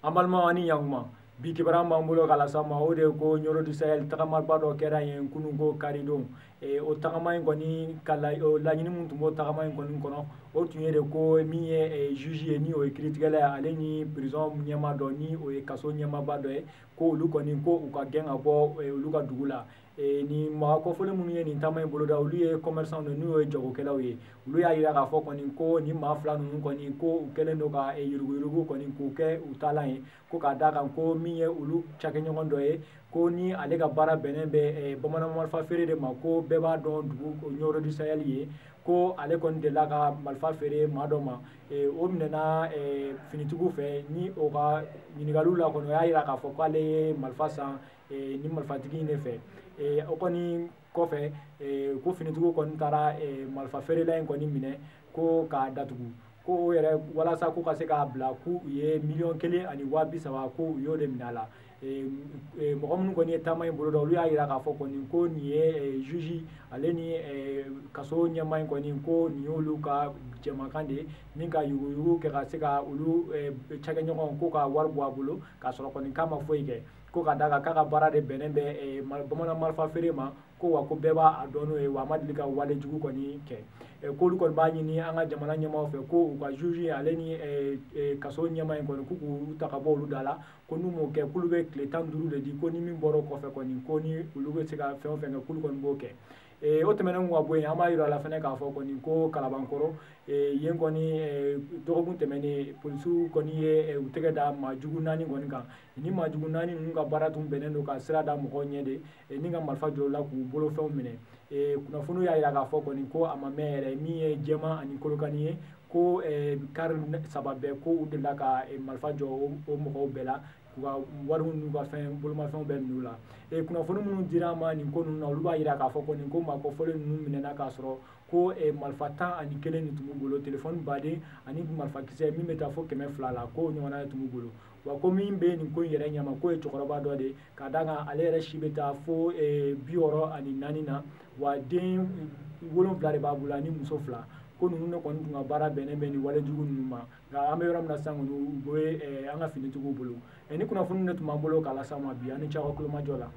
An balimaw, ani ɲankuma. Bi kibaruya b'an bolo k'a las'aw ma, o de ye ko Ɲɔrɔ du Sahel tagamaba dɔ kɛra yen kunun ko karidon. O tagama in kɔni ka la, o laɲini min tun b'o tagama in kɔni kɔnɔ, o tun ye de ko min ye juge ye, ni o ye kiiritigɛla ye, ale ni prison ɲɛmaa dɔ, ni o ye kaso ɲɛmaaba dɔ ye, ko olu kɔni ko u ka gɛn ka bɔ olu ka dugu la. Nin mɔgɔ kɔfɔlen minnu ye nin taama in boloda, olu ye commerçant de, n'o ye jagokɛlaw ye. Olu y'a jira k'a fɔ kɔni ko nin maa fila ninnu kɔni, ko u kɛlen don ka yuruguyurugu kɔni k'u kɛ u taalan ye, ko k'a d'a kan ko min ye olu cakɛɲɔgɔn dɔ ye, ko ni ale ka baara bɛnnen bɛ bamanan marifa feere de ma, ko bɛɛ b'a dɔn dugu Ɲɔrɔ du Sahel ye, ko ale kɔni delila ka marifa feere maa dɔ ma. O minɛna finitigiw fɛ, ni o ka ɲininkaliw la kɔni, o y'a jira k'a fɔ k'ale ye marifa san ni marifatigi in de fɛ. O kɔni kɔfɛ, ko finitigiw kɔni taara marifa feerela in kɔni minɛ ko k'a datugu, ko o yɛrɛ walasa ko ka se k'a bila, k'u ye 1,030,000, ko u y'o de minɛ a la. Mɔgɔ minnu kɔni ye taama in boloda, olu y'a jira k'a fɔ kɔni ko nin ye juge ale ni kaso ɲɛmaa in kɔni, ko nin y'olu ka jɛmakan de ye ni ka yuruguyurugu kɛ ka se ka olu cakɛɲɔgɔnw ko ka wari bɔ a bolo, k'a sɔrɔ kɔni k'a ma foyi kɛ, ko ka d'a kan k'a ka baara de bɛnnen bɛ bamanan marifa feere ma, ko wa ko bɛɛ b'a dɔn n'o ye, wa a ma deli ka wale jugu kɔni kɛ. K'olu kɔni b'a ɲini an ka jamana ɲɛmaaw fɛ ko u ka juge ale ni kaso ɲɛmaa in kɔni, k'u k'u ta ka bɔ olu da la, ko n'u m'o kɛ, k'olu bɛ tile 15 de di, ko ni min bɔra o kɔfɛ kɔni, ko ni olu bɛ se ka fɛn o fɛn kɛ, k'olu kɔni b'o kɛ. O tɛmɛnen ka bɔ yen, an b'a yira la fɛnɛ k'a fɔ kɔni ko Kalabankɔrɔ yen kɔni, dɔgɔkun tɛmɛnen, polisiw kɔni ye u tɛgɛ da maa jugu 4 kɔni kan. Ni maa jugu 4 ninnu ka baara tun bɛnnen don ka sira da mɔgɔw ɲɛ de ni ka marifa jɔ la k'u bolofɛnw minɛ. Kunnafoniw y'a jira k'a fɔ kɔni ko a ma mɛn yɛrɛ, min ye Jɛman ani Kolokani ye, ko kari 3 bɛɛ, ko u delila ka marifa jɔ o mɔgɔw bɛɛ la, k'u ka wariw n'u ka fɛn bolomafɛnw bɛɛ minɛ u la. Kunnafoni minnu dira an ma nin ko ninnu na, olu b'a jira k'a fɔ kɔni ko maa kɔfɔlen ninnu minɛna k'a sɔrɔ ko marifa 11 de tun b'u bolo, telefɔni baden ani marifakisɛ min bɛ taa fo 200 la, k'o ɲɔgɔnna de tun b'u bolo. Wa ko min bɛ nin ko in yɛrɛ ɲɛma, k'o ye cɛkɔrɔba dɔ de ye, ka d'a kan ale yɛrɛ si bɛ taa fo 64 na, wa den 7 de b'a bolo ani muso 2, ko ninnu de kɔni tun ka baara bɛnnen bɛ nin walejugu ninnu ma. Nka an bɛ yɔrɔ min na sisan kɔni, u bɛ an ka finitigiw bolo. Ni kunnafoni de tun b'an bolo k'a las'aw ma bi, an ni ce aw ka kulomajɔ la.